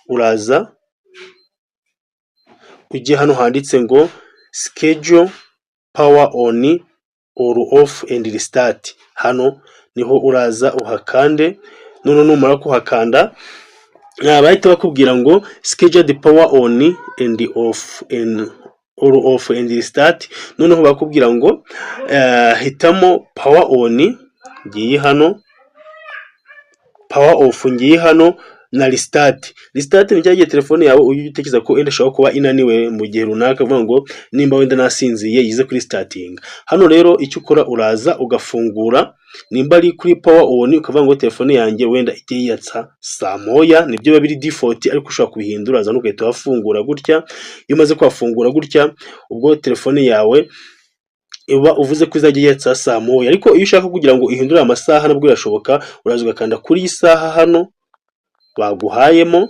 Uraza ujye hano handitse ngo "Schedule power on or off and restart". Hano niho uraza uhakande. Noneho numara kuhakanda, bahita bakubwira ngo "Scheduled power on and off and or off and restart". Noneho bakubwira ngo hitamo power on, ngiyi hano, power off, ngiyi hano, na restart. Restart ni cya gihe telefone yawe ujya utekereza ko wenda ishobora kuba inaniwe mu gihe runaka, uvuga ngo nimba wenda nasinziye yize kuri starting. Hano rero icyo ukora, uraza ugafungura nimba ari kuri power on, ukavuga ngo telefone yanjye wenda ijye yiyatsa saa 1, nibyo biba biri default, ariko ushobora kubihindura. Uraza ugahita uhafungura gutya. Iyo umaze kuhafungura gutya, ubwo telefone yawe uba uvuze ko izajya yiyatsa saa 1. Ariko iyo ushaka kugira ngo ihindure amasaha, nabwo birashoboka. Uraza ugakanda kuri iyi saha hano baguhayemo.